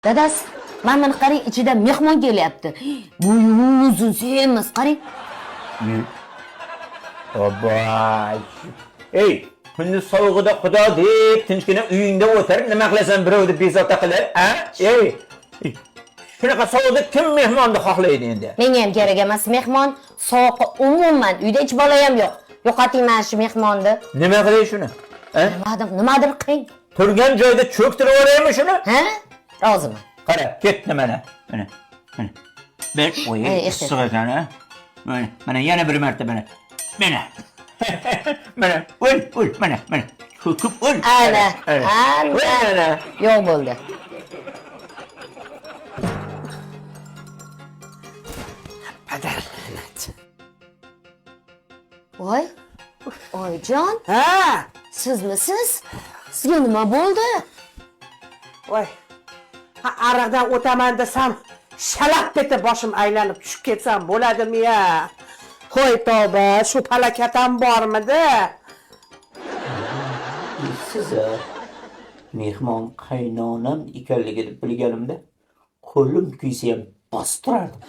Dadasi, mana buni qarang, ichida mehmon kelyapti. Bo'yi uzun, semiz, qarang. Obay. Ey, kunduz sovug'ida xudo deb tinchgina uyingda o'tirib nima qilasan birovni bezovta qilib, a? Ey, shunaqa sovuqda kim mehmonni xohlaydi endi? Menga ham kerak emas mehmon. Sovuqqa umuman uyda hech bola ham yo'q. Yo'qoting mana shu mehmonni. Nima qilay shuni? A? Nimadir, nimadir qiling. Turgan joyda cho'ktirib yuboraymi shuni? Ha? Roziman. Qara, ketdi mana. Mana. Mana. Bir, oy, Ey, issiq ekan, a? Mana, mana yana bir marta mana. Mana. Mana, o'l, o'l, mana, mana. Cho'kib o'l. Ana, Ana. ana. Ana. Yo'q bo'ldi. Padar la'nat. Voy. Oyijon, Ha! sizmisiz? Sizga nima bo'ldi? Voy. Ha, ariqdan o'taman desam, shalap etib boshim aylanib tushib ketsam bo'ladimi ya? Qo'y tavba, shu palakat ham bormidi? Siz mehmon qaynonam ekanligini bilganimda qo'lim kuysa ham bostirardim.